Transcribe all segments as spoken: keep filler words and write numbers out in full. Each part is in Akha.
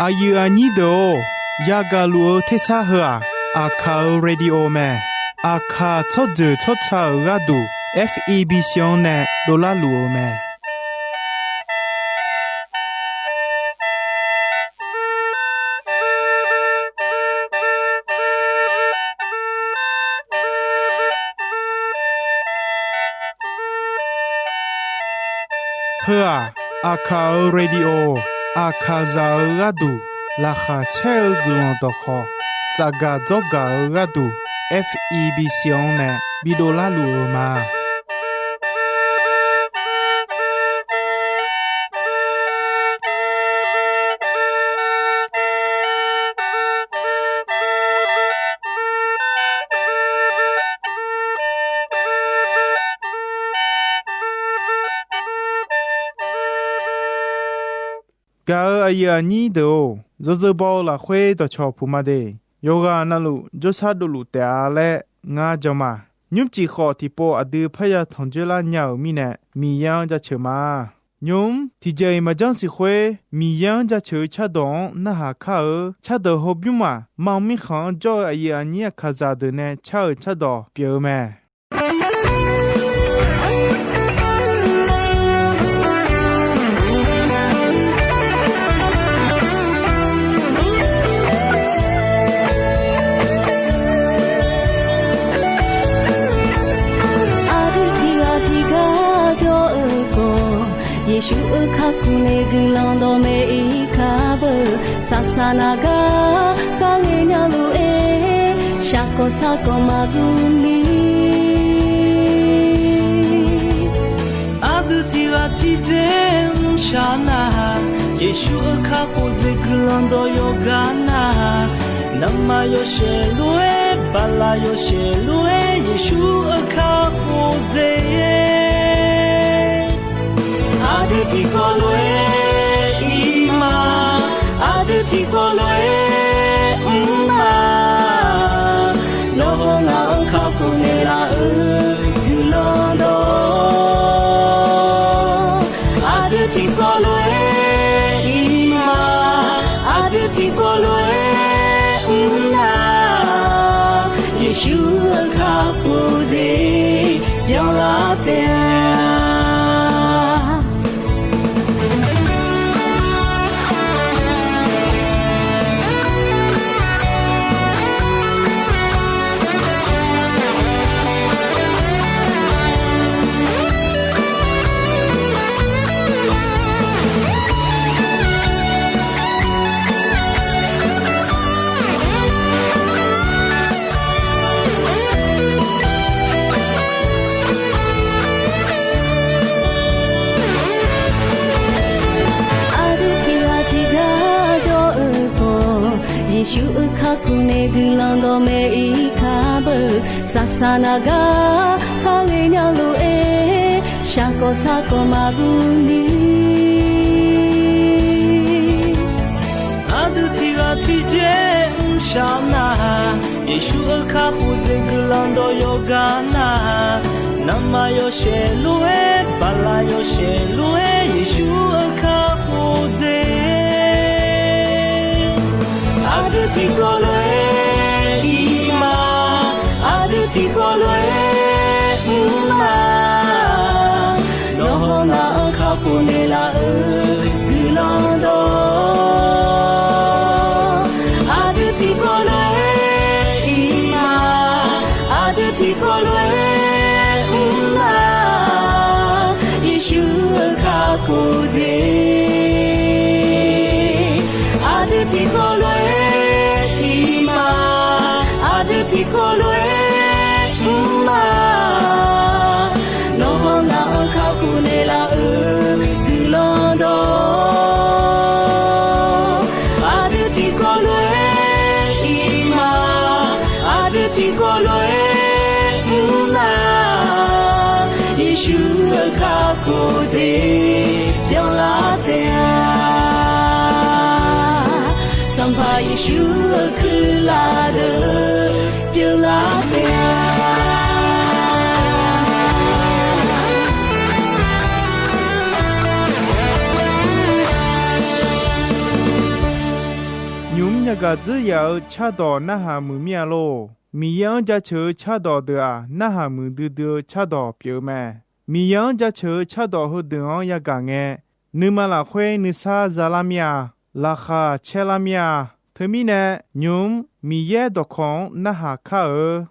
Aqyuif aqnyir deuq-or, yagaq luf-eu tersar heu-aq, Aqkaq-euq radio mae. Aqkaq tsawrjeuq tsawrca-euq gharduq, F E B C-anr nae dovlar luf-eu mae. Heu-aq, Aqkaq-euq radio, Aqkaqzaq-euq gharduq laqkhaq caer-eu guiqlanq dawqkhawq, tsafgaq dzawrgaq-eu gharduq, F E B C-anr nae bidovlar luf-eu ma. Gaq-euq aqyuif aqnyir deuq-or, yawzeu baw-eu lafkhoer dawqcawq puq ma de. Yawqghaq navluf jawrshar dovluf taef-a laer ngar jan ma. Nymrcif khawf tiqpov aqdui parya tanq dzoerlar nya-euq mirnae, Miqyaer-anr jaceuq ma. Nymq-mr tiqjeq-iq maqjanr siq khoer, Miqyaer-anr jaceuq-eu cardawq-anr narhaq kar-eu cardawq hawbymr maq mam mirkhanq-anr jawr-eu aqyuif aqnyir Aqkaqzaq deuq nae car-euq cardawq pyeuf-eu mae. Aqdui tiqghaq tiqgar jawr-eu khawf, Yeqsur-euq kakhof nae guiqlanq dawqmaeq-ir kar beu. Saqsaq naq gar kharngae nya lof-aer, shaqkawq sarkawq maqguv ni. Aqdui tiqghaq tiqdzer mrshaq nar, Yeqsur-euq kakhof dzaeq guiqlanq dawq yawqgar nar, navmaqyawshaef lof-aer, baqlaq yawshaef lof-aer, Yeqsur-euq kakhof dzaeq Aqdui tiqkawv lof-aer ir ma, aqdui tiqkawv lof-aer mr ma. Nawr haw ngaq-anr kakhof naeqlaf-euq guiqlanq dawq. Aqdui tiqkawv lof-aer ir ma, aqdui tiqkawv lof-aer mr na. Yeqsur-euq kakhof dzaeq byanlar taef-a. Aqdui tiqghaq tiqgar jawr-eu khawf, Yeqsur-euq kakhof nae guiqlanq dawqmaeq-ir kar beu. Saqsaq naq gar kharle nya lof-aer, shaqkawq sarkawq maqguv ni. Aqdui tiqghaq tiqdzer mrshaq nar, Yeqsur-euq kakhof dzaeq guiqlanq dawq yawqgar nar, navmaqyawshaef lof-aer, baqlaq yawshaef lof-aer, Yeqsur-euq kakhof dzaeq. Aqdui tiqkawv lof-aer ir ma, aqdui tiqkawv lof-aer mr ma. Nawr haw ngaq-anr kakhof naeqlaf-euq guiqlanq dawq. Aqdui tiqkawv lof-aer ir ma, aqdui tiqkawv lof-aer mr ma. Yeqsur-euq kakhof dzaeq. Aqdui tiqkawv lof-aer ir ma, aqdui tiqkawv lof-aer mr ma. Nawr haw ngaq-anr kakhof naeqlaf-euq guiqlanq dawq. Aqdui tiqkawv lof-aer ir ma, aqdui tiqkawv lof-aer mr ma. Yeqsur-euq kakhof dzaeq byanlar taef-a. Sanqpaq Yeqsur-euq kuirlaf deuq byanlar taef-a. Gaqdzerzaq-euq cardawq narhaq muiq mir-a lor. Miqyaer-anr jaceuq-eu cardawq deuq-aq, narhaq muiqdui dui-eu cardawq pyeuf-eu mae. Miqyaer-anr jaceuq-eu cardawq heudeuq-anr yagaq ngae, nuima lafkhoer nuisar zalar mir-a. Laqkhaq caerlar mir-a. Teumirnae, nymq-mr Miqyaer dawqkawq-anr narhaq kar-eu.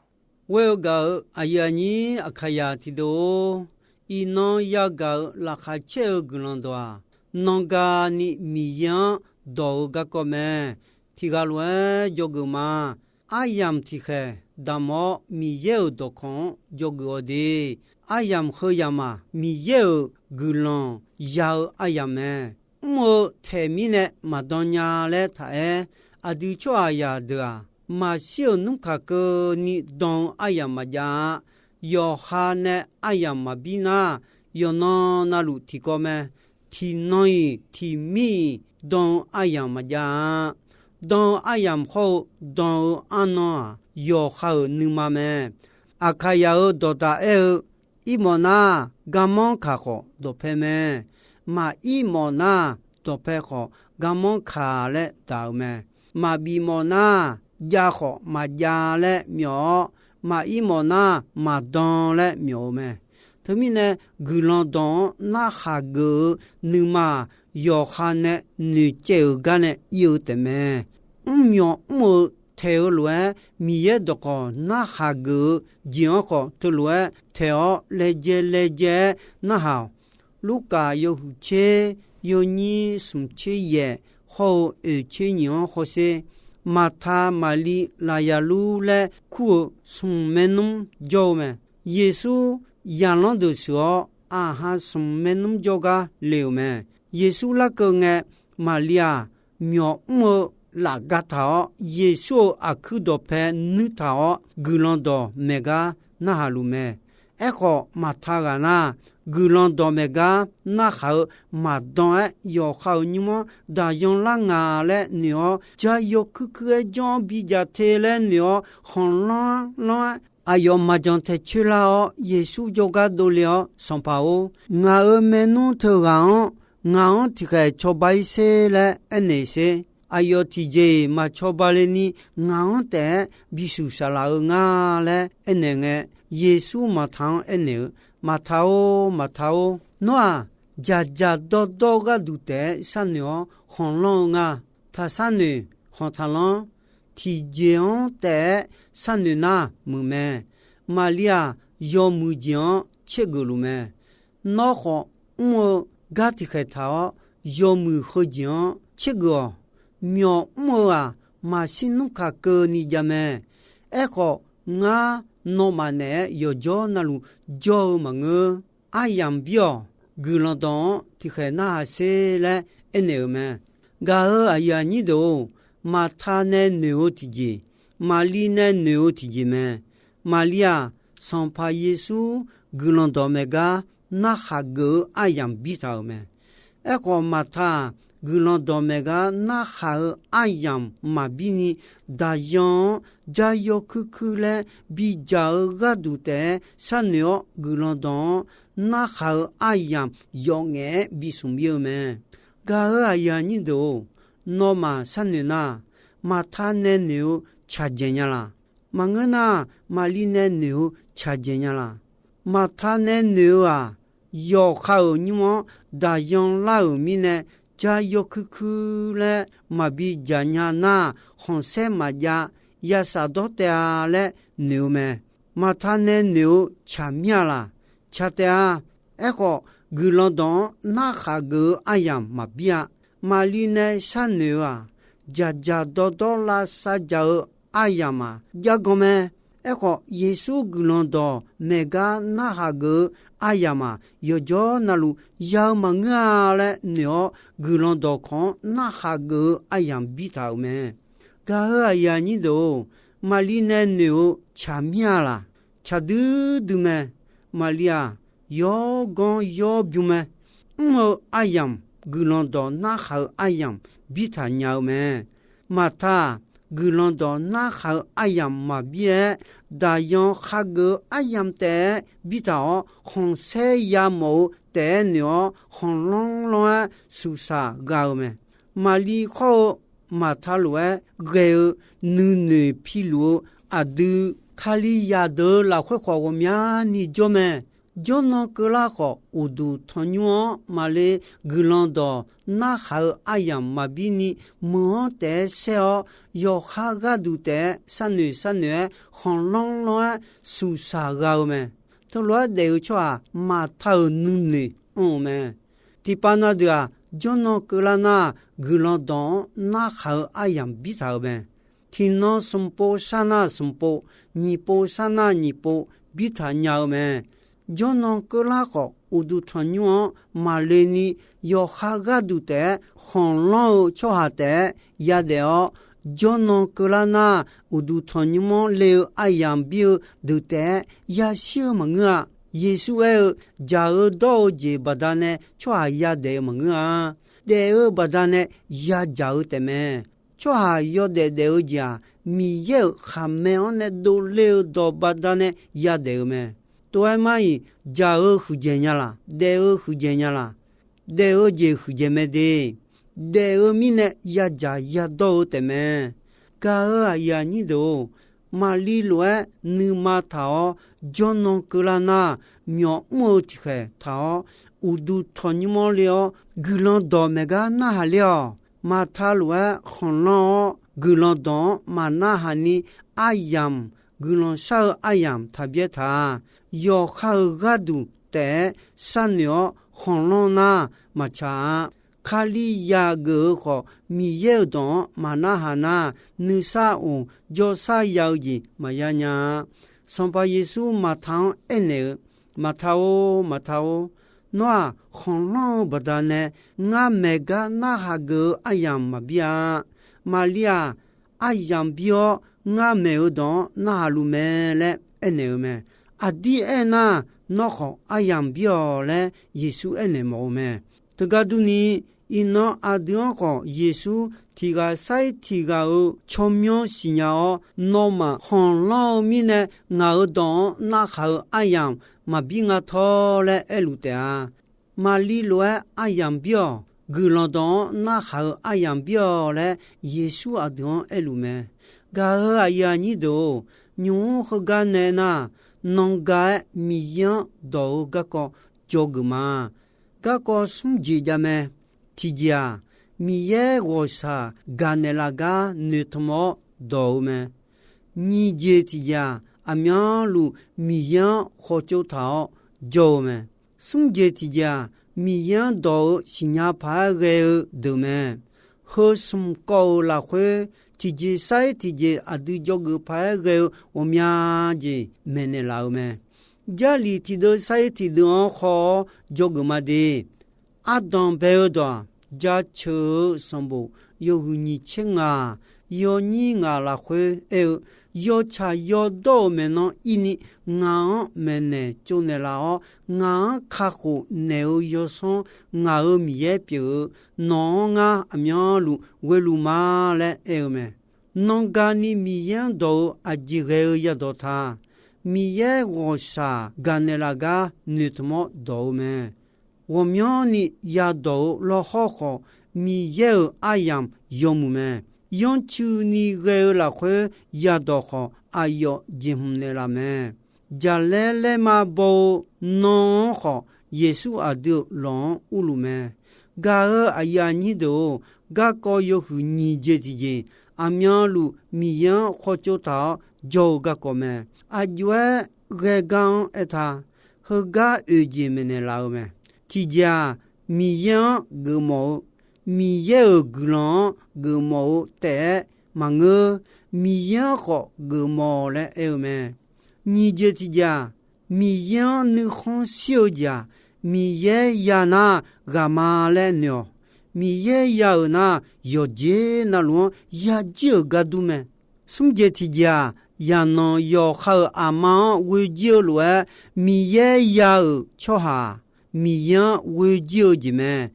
Ghoer-eu gaq-euq aqyuif aqnyir Aqkaqyaq tiqdeuq-or, iqnan yagaq-euq laqkhaq caer-eu guiqlanq dawq-aq, nanqgani Miqyaer-anr dawq-eu garkawv mae. Tiq ghaq lof-aer dzawgeuf ma. Aryamq tiqkhaeq damq-awr Miqyaer-euq dawqkawq-anr dzawgeuf-awq de. Aryamq heu yamq-aq, Miqyaer-euq guiqlanq ya-eu aryamq mae. Mr-eu taeq mirnae maqdan nya laer taq-aer, aqdui tsawrhaqzaq deuq-aq, maqshir-euq nmr kaq keuvni dan-eu aryamq maqjav-a. Yawqha nae aryamq maqbir nar, yawqnan navluf tiqkawv mae. Tiqnan-iq tiqmir-iq dan-eu aryamq maqjav-a. Dan-eu aryamq hawr-eu dan-eu arnan-aq, yawqha-euq nuima mae. Aqkaqyaq-euq dawqdaq aer-eu, Irmawf nar, garmanr kaq khawf dawqpae mae. Maqir mawf nar, dawqpae khawf garmanr kaq laer daq-euq mae. Maqbif mawf nar, jav khawf maqjav laer myawf-awr, maqir mawf nar, maqdan laer myawf-eu mae. Teumirnae, guiqlanq dawq-anr narhaq geuf-eu nuima-aq, yawqha nae noeqcaev-euq gar nae ir-eu taefmae. Mrmyawq mr-eu taeq-eu lof-aer, Miqyaer dawqkawq narhaq geuf-eu jeq-anr khawf teulof-aer taeq-awr laejae laejae-aer narhaq-awq. Lurkaf yawhuiq tser, yawnyir smq tser yaef hawr-eu oeq tser nyiq-anr hawsher. Maqta, Maqli, Laqyaqlur laer kur-eu smq maernmr jawr-eu mae. Yeqsur zaqlanr deuq sheuq-awr, aqha smq maernmr jawrgar le-euq mae. Yeqsur larkeuv ngae, Maqli-aq, myawq mr-eu laf gataq-awr, Yeqsur-euq aqkuir dawqpae nuirtaq-awr, guiqlanq dawq maeq gar narhaq luf mae. Aerkhawf, Maqta ghaq nar, guiqlanq dawq maeq gar narhaq-eu maqdan-aer, yawqha-euq nymr-anr daqyan lar nga laer noeq-awr, jar yawkuir kuir-aer janr-anr bidzaq te laer noeq-awr, khanqlanr lanr-aer, aqyawf maqjan tae coer lar-awr, Yeqsur jawrgar dovle-awr, Sanqpaq-or, ngaq-euq maernmr teughaq-anr ngaq-anr tiqkhaeq cawba-ir sher laer aernaeq sher. Aqyawf tiqjeq-iq maqcawba le ni, ngaq-anr taef-aer bishuq saqlaq-eu nga laer aernaeq ngae, Yeqsur Maqta-anr aernaeq-eu, Maqta-or, Maqta-or, nawr-aq, dzaqdzaq dawrdawr gharduq taef-aer sharnoeq-awr khanqlanr-eu nga. Taqsharnoeq, khanq taqlanr. Tiqjeq-anr taef-aer sharnoeq nar muiq mae. Maqli-aq, yawmuiq jeq-anr tsergeuf luf mae. Nawr khawf mr-eu gar tiqkhaeq taq-awr, yawmuiq heujeq-anr tsergeuf-awq. Myawq mr-eu-aq, maqshir nmr kaq keuvni jav mae. Aerkhawf, ngar nawmaf naeq-aer yawqjawr navluf jawr-eu maqngeur. Aryamq bir-awq. Guiqlanq dawq-anr tiqkhaeq narhaq sher laer aernaeq-euq mae. Gaq-euq aqyuif aqnyir deuq-or, Maqta nae noeq-eu tiqjeq, Maqli nae noeq-eu tiqjeq mae. Maqli-aq, Sanqpaq Yeqsur guiqlanq dawq maeq gar narhaq geuf-eu aryamq bir taq-euq mae. Aerkhawf, Maqta-aq, guiqlanq dawq maeq gar narhaq-eu aryamq maqbir ni, daqyan-anr jar yawkuir kuir laer bidzaq-eu gharduq taef-aer sharnoeq-awr, guiqlanq dawq-anr narhaq-eu aryamq yawf ngaef-aer bismq bir-eu mae. Gaq-euq aqyuif aqnyir deuq-or, nawmaf sharnoeq nar, Maqta nae noeq-eu tsaqdzaeq nya laq? Maqngeur nar, Maqli nae noeq-eu tsaqdzaeq nya laq? Maqta nae noeq-eu-aq, yawqha-euq nymr-anr daqyan lar-euq mirnae, jar yawkuir kuir laer maqbi dzaq nya nar, khanqsaer maqjav, ya shafdawr taef-a laer noeq-eu mae. Maqta nae noeq-eu tsaq mir-a laq? Tsaq taef-a. Aerkhawf, guiqlanq dawq-anr narhaq geuf-eu aryamq maqbir-a. Maqli nae sharnoeq-eu-aq, dzaqdzaq dawrdawr lavsav dzaq-eu aryamq-aq, jargan mae. Aerkhawf, Yeqsur guiqlanq dawq maeq gar narhaq geuf-eu aryamq-aq, yawqjawr navluf ya-eu maqngeur-a laer noeq-awr, guiqlanq dawq kawq-anr narhaq geuf-eu aryamq bir taq-euq mae. Gaq-euq aqyuif aqnyir deuq-or, Maqli nae noeq-eu tsaq mir-a laq? Tsaq duidui mae. Maqli-aq, yawganr yawbym mae. Mr-eu aryamq, guiqlanq dawq narhaq-eu aryamq bir taq nya-eu mae. Maqta-aq, guiqlanq dawq narhaq-eu aryamq maqbir-aer, daqyan khageuf-eu aryamq taef-aer bir taq-awr, khanqsaer yamawf-eu taef-aer noeq-awr, khanqlanr lanr-aer suqsaq gha-eu mae. Maqli khawr-eu Maqta lof-aer ghae-eu nuinoeq piluf-eu aqdui, Kalizaq deuq-euq lafkhoer khawf ghawqmyani jawr mae. Jawrnan keuvlar khawf, uqduq tanqnymr-anr maqle guiqlanq dawq narhaq-eu aryamq maqbir ni, meuq-anr taef-aer saer-awr, yawqha gharduq taef-aer sharnoeq sharnoeq-aer, khanqlanr lanr-aer suqshaq gha-eu mae. Teulof-aer daef-eu tsawrhaq Maqta-euq nuinoeq anr-eu mae. Tiqpav na deuq-aq, jawrnan keuvlar nar, guiqlanq dawq-anr narhaq-eu aryamq birtaq-euq mae. Tiqnan smqpov sharnar smqpov, nyiqpov sharnar nyiqpov birtaq nya-eu mae. Jawrnan keuvlar khawf, uqduq tanqnymr-anr maqle ni, yawqha gharduq taef-aer khanqlanr-eu tsawrhaq taef-aer yadaef-awr, jawrnan keuvlar nar, uqduq tanqnymr-anr le-eu aryamq bir-eu deuq taef-aer yashir-eu maqngeur-a. Yeqsur aer-eu, jaq-eu dawr-eu jeq baqdanae tsawrhaq yadaef-eu maqngeur-a. Daef-eu baqdanae yajaq-eu taefmae. Tsawrhaq yawdaef daef-eu jeq-aq, Miqyaer-euq khaqmae-anr nae dovler-eu dawq baqdanae yadaef-eu mae. Tov-aer mar-iq, jaq-eu huiqdzaeq nya laq, daef-eu huiqdzaeq nya laq, daef-eu jeq huiqdzaeq mae de. Daef-eu mirnae yajaq yadawr-eu taefmae. Gaq-euq aqyuif aqnyir deuq-or, Maqli lof-aer nuima taq-awr jawrnan keuvlar nar, myawq mr-eu tiqkhaeq taq-awr, uqduq tanqnymr-anr le-awr guiqlanq dawq maeq gar narhaq ler-awq. Maqta lof-aer khanqlanr-awr guiqlanq dawq-anr maqnarhaq ni, aryamq, guiqlanq shar-eu aryamq taqbyaer taq-a. Yawqha-euq gharduq taef-aer sharnoeq-awr khanqlanr nar maqtsaq-a. Kalizaq geuf-eu khawf, Miqyaer-euq dawq-anr maqnarhaq nar, nuisar of jawrshar ya-eu jeq maqya nya-a. Sanqpaq Yeqsur Maqta-anr aernaeq-eu, Maqta-or, Maqta-or, nawr-aq khanqlanr-eu baqdanae ngar maeq gar narhaq geuf-eu aryamq maqbir-a. Maqli-aq, aryamq bir-awr ngar maeq-eu dawq-anr narhaq luf mae laer aernaeq-eu mae. Aqdir aernar, nawr khawf aryamq bir-awq laer Yeqsur aernaeq mawf-eu mae. Teugar durni, iqnan aqdui-anr khawf Yeqsur tiq ghaq sar-ir tiq ghaq-euq tsawrmyanr siqnya-awr, nawmaf khanqlanr-eu mirnae ngaq-euq dawq-anr narhaq-eu aryamq maqbir nga tawr laer aerluf taef-a. Maqli lof-aer aryamq bir-awq, guiqlanq dawq-anr narhaq-eu aryamq bir-awq laer Yeqsur aqdui-anr aerluf mae. Gaq-euq aqyuif aqnyir deuq-or, nymq-mr heugar nae nar, nan ga-aer Miqyaer-anr dawq-eu garkawv dzawgeuf ma. Garkawv smr jeq jav mae. Tiqjeq-aq, Miqyaer ghawqshaq gaqnaeq laf gar noeqtmq-awr dawq-eu mae. Nyiq jeq tiqjeq-aq, aqmyanluf Miqyaer-anr khawtsov taq-awr jawr-eu mae. Smr jeq tiqjeq-aq, Miqyaer-anr dawq-eu siqnya paq-aer ghae-eu deuq mae. Heu smq kawv-euq lafkhoer, tiqjeq sar-ir tiqjeq aqdui dzawgeuf paq-aer ghae-eu ghawqmya jeq maeqnaeq laf-eu mae. Jarlif tiqdeuv sar-ir tiqdeuv-anr haw-awr dzawgeuf ma de. Ardanq bae-eu dawq-aq, jaceuq-eu sanqbof yawhuiq nyiq tser ngaq, yawnyir ngaq lafkhoer aer-eu, yawtsaq yawdawr-euq maeqnan ir ni ngaq-anr maeqnaeq tsovnaeq laf-awr, ngaq-anr kakhof naeq-eu yawsanr ngaq-euq Miqyaer pyeuf-eu, nawq-anr ngar aqmyanluf ghoeluf ma laer aer-eu mae. Nan ga ni Miqyaer-anr dawq-eu aqjeq ghae-eu yadawq ta. Miqyaer ghawqshaq gaqnaeq laf gar noeqtmq-awr dawq-eu mae. Ghawqmyanrni yadawq-eu lawrhawr khawf, Miqyaer-euq aryamq yawmuiq mae. Yanrcuini ghae-eu lafkhoer yadawq khawf, aqyawf jeqhmq naeqlaf mae. Jaqlaer laerma baw-eu nan-anr khawf, Yeqsur aqdui-euq lawq-anr urluf mae. Gaq-euq aqyuif aqnyir deuq-or, garkawv yawhuiq nyiq jeq tiqjeq, aqmyanluf Miqyaer-anr khawtsov taq-awr jawr-eu garkawv mae. Aqjox-aer ghae gar-anr aerta, heugar oeq jeq maeqnaeq laf-eu mae. Tiqjeq-aq, Miqyaer-anr geufmawf-eu, Miqyaer-euq guiqlanq-anr geufmawf-eu taef-aer maqngeur, Miqyaer-anr khawf geufmawf laer aer-eu mae. Nyiq jeq tiqjeq-aq, Miqyaer-anr nuikhanr shir-eu jeq-aq, Miqyaer ya nar ghaq ma laer noeq-awq. Miqyaer ya-euq nar, yawqjeq navluf-anr yajir-euq gar dur mae. Smr jeq tiqjeq-aq, yaqnanq yawqha-euq aqma-anr ghoejir-eu lof-aer, Miqyaer ya-euq tsawrhaq-aq, Miqyaer-anr ghoejir-eu jeq mae.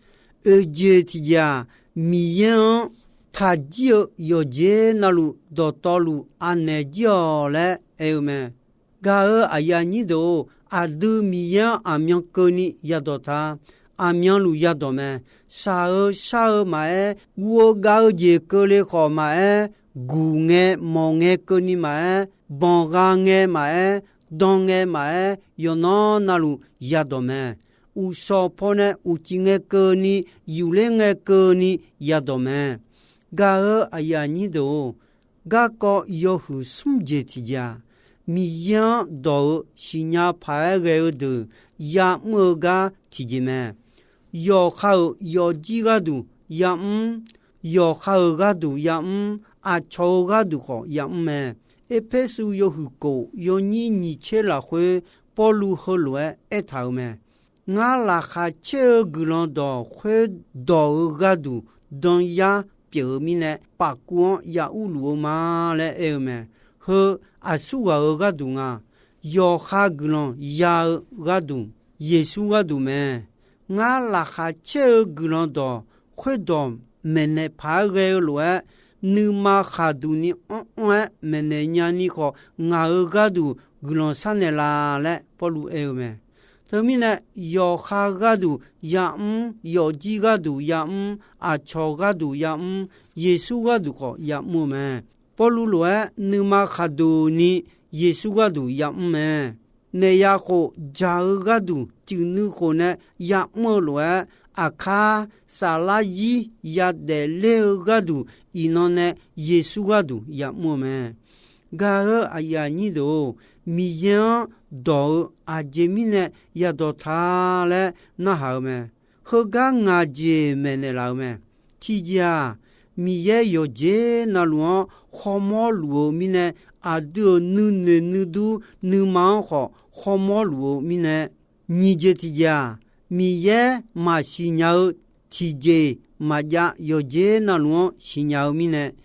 Oeq jeq tiqjeq-aq, Miqyaer-anr taqjir-eu yawqjeq navluf dawqtawvluf anaeq jir-awq laer aer-eu mae. Gaq-euq aqyuif aqnyir deuq-or, aqdui Miqyaer-anr aqmyan keuvni yadawq ta. aqmyanluf yadawq mae. Shaq-eu shar-eu maqaer, guv-eu gav-eu jeq keuvle khawf maqaer, guq ngae mawq ngae keuvni maqaer, banqgha ngae maqaer, dan ngae maqaer, yawqnan navluf yadawq mae. Uqshawq pawnae uqcif ngae keuvni, yufler ngae keuvni yadawq mae. Gaq-eu aqyuif aqnyir deuq-or, garkawv yawhuiq smr jeq tiqjeq-aq, Miqyaer-anr dawq-eu siqnya paq-aer ghae-eu deuq ya'mr-eu gar tiqjeq mae. Yawqha-euq yawfjir gharduq ya'mr, yawqha-euq gharduq ya'mr, aqcawq-eu gharduq khawf ya'mr mae. Erpersu yawhuiq kof yawnyir nyiq tser lafkhoer, Pawrluv heulof-aer aertaq-euq mae. Ngar laqkhaq caer-eu guiqlanq dawq khoerdawq-eu gharduq danyar pyeuf-eu mirnae, pafkuv-anr ya urluf-eu ma laer aer-eu mae. Heu aqsurghaq-euq gharduq nga. Yawqha guiqlanq ya-eu gharduq, Yeqsur gharduq mae. Ngar laqkhaq caer-eu guiqlanq dawq khoerdawq maeqnaeq paq-aer ghae-eu lof-aer, nuima khaqduq ni anr anr-aer maeqnaeq nyani khawf, ngaq-euq gharduq guiqlanq sharnaeq la laer Pawrluv aer-eu mae. Teumirnae, yawqha gharduq ya'mr, yawfjir gharduq ya'mr, aqcawq gharduq ya'mr, Yeqsur gharduq khawf ya'mr-eu mae. Pawrluv lof-aer nuima khaqduq ni Yeqsur gharduq ya'mr mae. Naeq ya khof, jaq-eu gharduq cuif nuikhof nae ya'mr-eu lof-aer, aqkar saflar zir yadaef ler-eu gharduq iqnan nae Yeqsur gharduq ya'mr-eu mae. Gaq-eu aqyuif aqnyir deuq-or, Miqyaer-anr dawq-eu aqjeq mirnae yadawq ta laer narhaq-eu mae. Heugar ngaq jeq maeqnaeq laf-eu mae. Tiqjeq-aq, Miqyaer yawqjeq navluf-anr khawmawr luf-eu mirnae, aqdui-euq nuinoeq nuidur nuima-anr khawf khawmawr luf-eu mirnae, nyiq jeq tiqjeq-aq, Miqyaer maqsiq nya-eu tiqjeq maqjav yawqjeq navluf-anr siqnya-eu mirnae,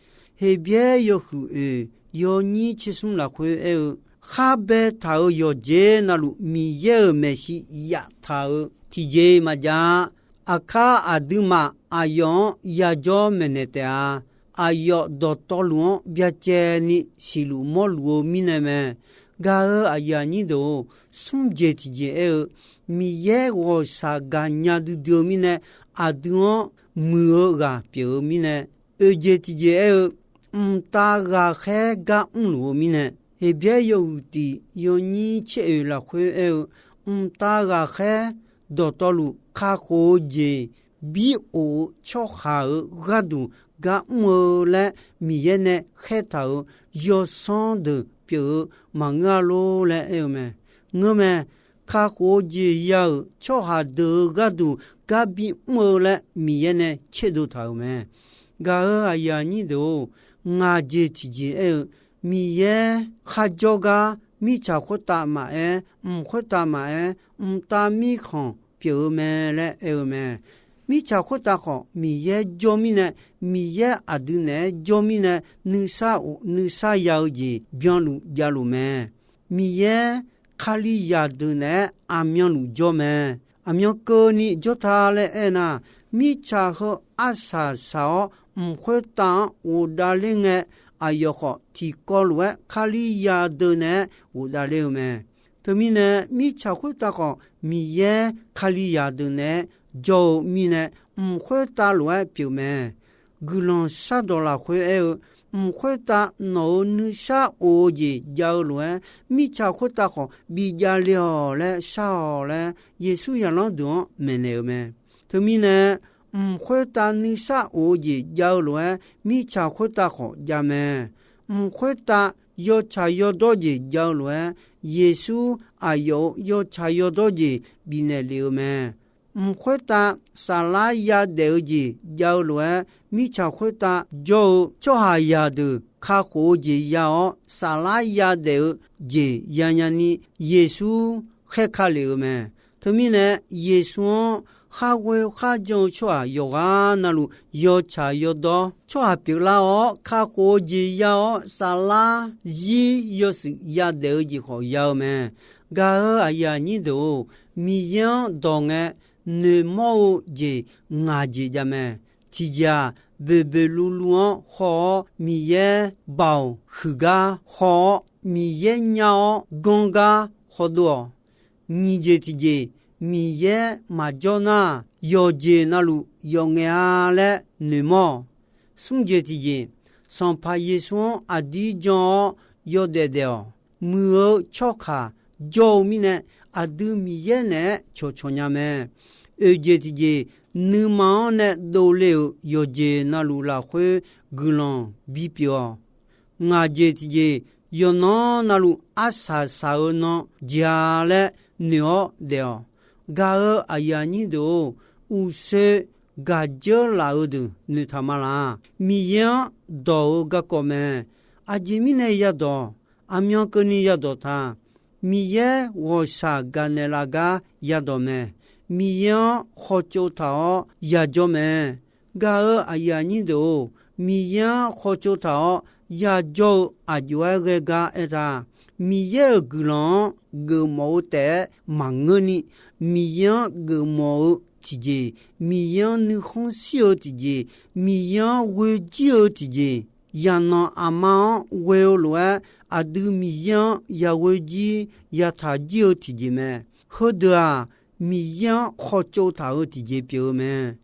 Heqbyaer yawhuiq oeq yawnyir tser smr lafkhoer aer-eu, khar baetaq-euq yawqjeq navluf Miqyaer-euq maeqshi yaftaq-euq tiqjeq maqjav-a. Aqkar aqduimaf aqyawf-anr yajawr maeqnaeq taef-a. Aqyawf dawqtawvluf-anr byacaevni siqluf mawrluf-eu mirnae mae. Gaq-eu aqyuif aqnyir deuq-or, smr jeq tiqjeq aer-eu, Miqyaer ghawqshaq gaqnya duidui-eu mirnae, aqdui-anr muiq-eu ghaq pyeuf-eu mirnae, oeq jeq tiqjeq aer-eu, mqtav ghaqkhaer gar mrluf-eu mirnae, Heqbyaer yawhuiq tiq yawnyir tser oeq lafkhoer aer-eu, mqtav ghaqkhaer dawqtawvluf kakhof-eu jeq bir of-eu tsawrhaq-euq gharduq gar mr-eu laer Miqyaer nae khaertaq-euq yawsanr deuq pyeuf-eu maqngeur-a lor laer aer-eu mae. Ngeurmae. Kakhof-eu jeq ya-euq tsawrhaq deuq-euq gharduq gar bi mr-eu laer Miqyaer nae tserdov taq-euq mae. Gaq-eu aqyuif aqnyir deuq-or, ngaq jeq tiqjeq aer-eu, Miqyaer kharjawr gar mirtsaq khoertav maqaer, mq khoertav maqaer, mqtav mirkhanq pyeuf-eu mae laer aer-eu mae. Mirtsaq khoertav khawf Miqyaer jawr mirnae, Miqyaer aqdui naeq-aer jawr mirnae, nuisar of nuisar ya-eu jeq byanluf javluf mae. Miqyaer Kalizaq deuq naeq-aer aqmyanluf jawr mae. Aqmyan keuvni jawr ta laer aernar, mirtsaq heu arsaq saq-awr mq khoertav-anr ghofdav ler ngae, aqyawf khawf tiqkawv lof-aer Kalizaq deuq naeq-aer ghofdav ler-eu mae. Teumirnae, mirtsaq khoertav khawf Miqyaer Kalizaq deuq naeq-aer jawr-eu mirnae, mq khoertav lof-aer pyeuf mae. Guiqlanq shardawq lafkhoer aer-eu, mq khoertav nawq-euq nuisar of-eu jeq jav-eu lof-aer, mirtsaq khoertav khawf bijav le-awq laer shar-awq laer, Yeqsur zaqlanr deuq-anr maeqnaeq-eu mae. Teumirnae, mq khoertav nuisar of-eu jeq jav-eu lof-aer, mirtsaq khoertav khawf jav mae. Mq khoertav yawtsaq yawdawr jeq jav-eu lof-aer, Yeqsur aqyawf-euq yawtsaq yawdawr jeq bifnaeq lef-eu mae. Mq khoertav saflar yadaef-eu jeq jav-eu lof-aer, mirtsaq khoertav jawr-eu tsawrhaqzaq deuq kakhof-eu jeq ya-awr, saflar yadaef-eu jeq yanya ni Yeqsur khaerka lef-eu mae. Teumirnae, Yeqsur-anr khar ghoe kharjan-eu tsawrhaq yawqghaq navluf yawtsaq yawdawr tsawrhaq pyeuflar-awr, kakhof-eu jeq ya-awr, saflar zir yawshuif yadaef-eu jeq khawf ya-eu mae. Gaq-eu aqyuif aqnyir deuq-or, Miqyaer-anr dawq ngae noeqmawr-eu jeq ngaq jeq jav mae. Tiqjeq-aq, boeqboeq luvluv-anr haw-awr Miqyaer baoq huiq gar haw-awr, Miqyaer nyar-awr ganr gar hawdov-awq. Nyiq jeq tiqjeq, Miqyaer maqjawr nar, yawqjeq navluf yawf ngae-a laer noeqmawr-awq. Smr jeq tiqjeq, Sanqpaq Yeqsur-anr aqdir jan-awr yawdaef daef-awq. Muiq-eu tsawrkaq jawr-eu mirnae, aqdui Miqyaer naeq-aer cawqcawq nya mae. Oeq jeq tiqjeq, nuima-anr nae dovle-euq yawqjeq navluf lafkhoer guiqlanq bipyeuf-awq. Ngaq jeq tiqjeq, yawqnan navluf arsaq saq-eu nan jeq-a laer noeq-awr daef-awq. Gaq-eu aqyuif aqnyir deuq-or, uqshoe gaq dzeur laf-eu deuq noeqtaq ma laq. Miqyaer-anr dawq-eu garkawv mae. Aqjeq mirnae yadawq, aqmyan keuvni yadawq ta. Miqyaer ghawqshaq gaqnaeq laf gar yadawq mae. Miqyaer-anr khawtsov taq-awr yajawr mae. Gaq-eu aqyuif aqnyir deuq-or, Miqyaer-anr khawtsov taq-awr yajawr-eu aqjox-aer ghae gar aertaq. Miqyaer-euq guiqlanq-anr geufmawf-eu taef-aer maqngeurni, Miqyaer-anr geufmawf-eu tiqjeq, Miqyaer-anr nuikhanr shir-eu tiqjeq, Miqyaer-anr ghoe jir-eu tiqjeq, yaqnanq aqma-anr ghoe-eu lof-aer aqdui Miqyaer-anr yaghoe jir yataq jir-eu tiqjeq mae. Heudeuq-aq, Miqyaer-anr khawtsov taq-eu tiqjeq pyeuf-eu mae.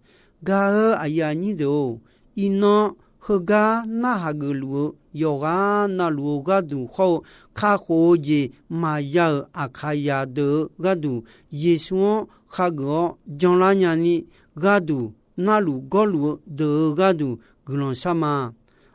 Gaq-eu aqyuif aqnyir deuq-or, iqnan heugar narhaq geufluf-eu yawqghaq navluf-eu gharduq khawr-eu kakhof-eu jeq maqya-euq aqkaqyaq deuq-eu gharduq, Yeqsur-anr khageuf-awr janlar nyani gharduq, narluf gawrluf-eu deuq-eu gharduq guiqlanq shar ma.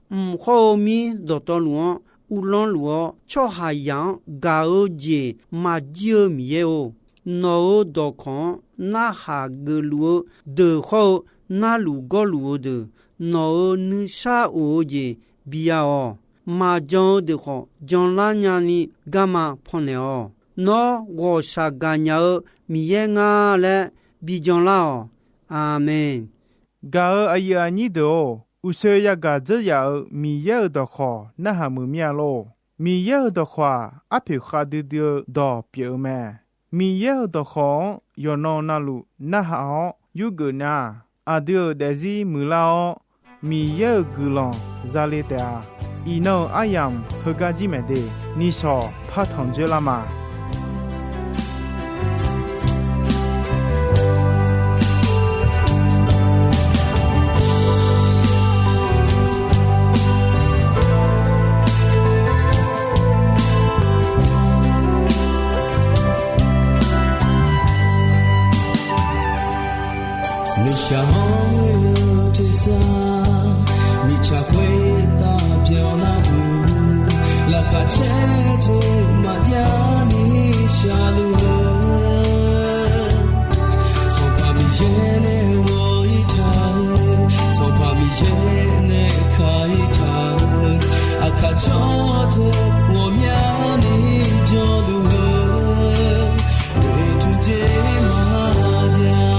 Mq khawr-eu mir dawqtawvluf-anr uvlanr luf-awr, tsawrhaqzaq-anr gaq-eu jeq maqjir-eu Miqyaer-or, nawq-euq dawqkawq-anr narhaq geufluf-eu deuq khawr-eu narluf gawrluf-eu deuq, nawq-euq nuisar of-eu jeq biya-awq. Maqjan-eu deuq khawf janlar nyani garma pannaeq-awq. Nawr ghawqshaq gaqnya-eu Miqyaer ngar laer bijan lar-awq. Aqmeq. Gaq-eu aqyuif aqnyir deuq-or, uqshoe yagaq dzeur yaf-euq Miqyaer-euq dawqkawq narhaq muiq mir-a lor. Miqyaer-euq dawqkawq-aq, arpoeq khavdui dui-eu dawq pyeuf-eu mae. Miqyaer-euq dawqkawq-anr yawqnan navluf narhaq-awr yurgeuf nar, aqdui-euq daefzir muiqlar-awr, Miqyaer-euq guiqlanq zale taef-a. Iqnan-euq aryamq heugar jir maeq de. Nishawq partanq dzoerlar ma. Nuishaq-anr ghoe-eu tersar, mirtsaq khoertav byanlar-eu, laqkhaq caer jeq maqjav ni shaqluf-eu, Sanqpaq Miqyaer nae ghawq-ir taq-eu, Sanqpaq Miqyaer nae ka-ir taq-eu, aqkaq tsawrdeuq ghawqmyani jawrluf-eu, oeqtmq jeq maqjav.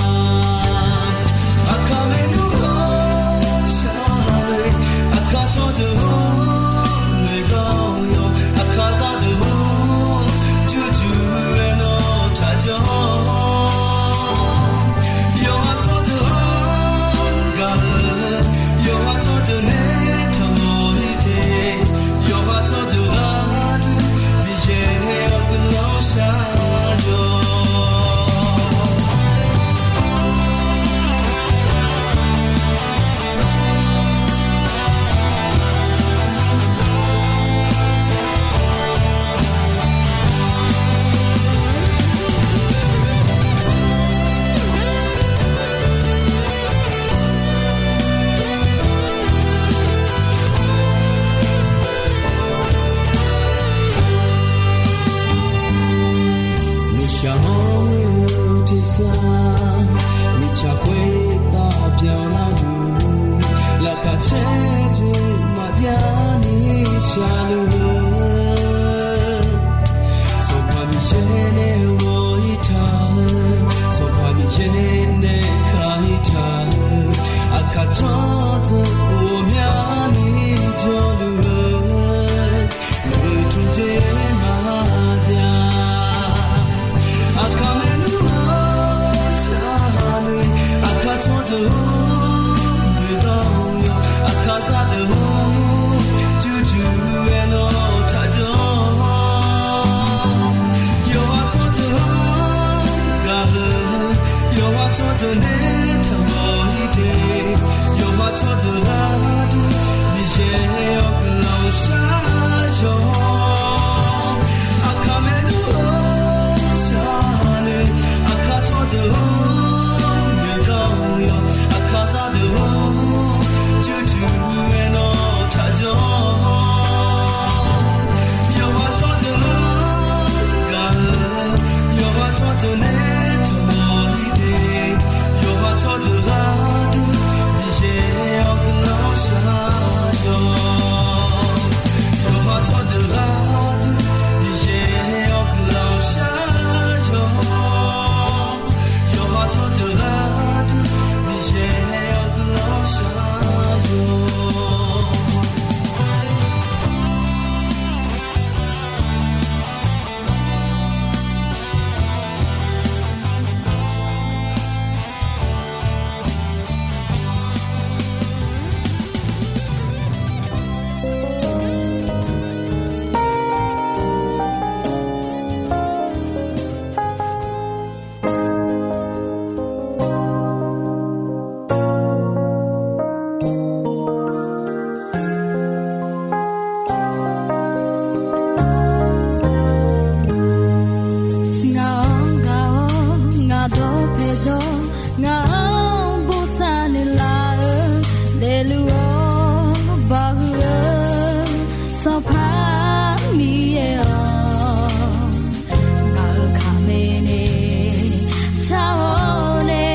Aqkaq maernmr ghawqshaq le, aqkaq tsawrdeuq-or, maeqgawr yawq, aqkaq zaqdeuq-or, jurjur-aer nawr taqjanr. Yawqha tsawrdeuq-anr gaq-eu, yawqha tsawrdeuq nae taqmawr-ir te, yawqha tsawrdeuq gharduq Miqyaer-awr guiqlanq shar-awq. Nuishaq-anr ghoe-eu tersar, mirtsaq khoertav byanlar-eu, laqkhaq caer jeq maqjav ni shaqluf-eu, Sanqpaq Miqyaer nae ghawq-ir taq-eu, Sanqpaq Miqyaer nae ka-ir taq-eu, aqkaq tsawrdeuq ghawqmyani jawrluf-eu, oeqtmq jeq maqjav. Aqkaq maernmr ghawqshaq le, aqkaq tsawrdeuq-or, noeqdawr yawq, aqkaq zaqdeuq-or, jurjur-aer nawr taqjanr. Yawqha tsawrdeuq deuq nae taqmawf-ir de. Yawqha tsawrdeuq gharduq Miqyaer-awr guiqlanq shar-awq. Aqkaq maernmr-eu shar-eu, aqkaq tsawrdeuq-or, noeqdan-awq. Aqkaq zaqdeuq-or, jujuq-aer nawr taqjawr-awq. Yawqha tsawrdeuq-anr gaq-eu, yawqha tsawrdeuq nae taqmawf-ir de. Yawqha tsawrdeuq gharduq Miqyaer-awr guiqlanq shar-awq. Yawqha tsawrdeuq gharduq Miqyaer-awr guiqlanq shar-awq. Yawqha tsawrdeuq gharduq Miqyaer-awr guiqlanq shar-awq. Ngaq-awr gaq-awr ngaq dawqpae jawr, ngaq-anr bosav naeqlaf-eu, daefluf-awr baqhuiq-eu Sanqpaq Miqyaer-awq. Ngaq-euq kaqmae nae taq-awr nae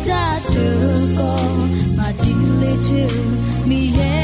jaceuq-eu khawf, maqjir le coer-eu Miqyaer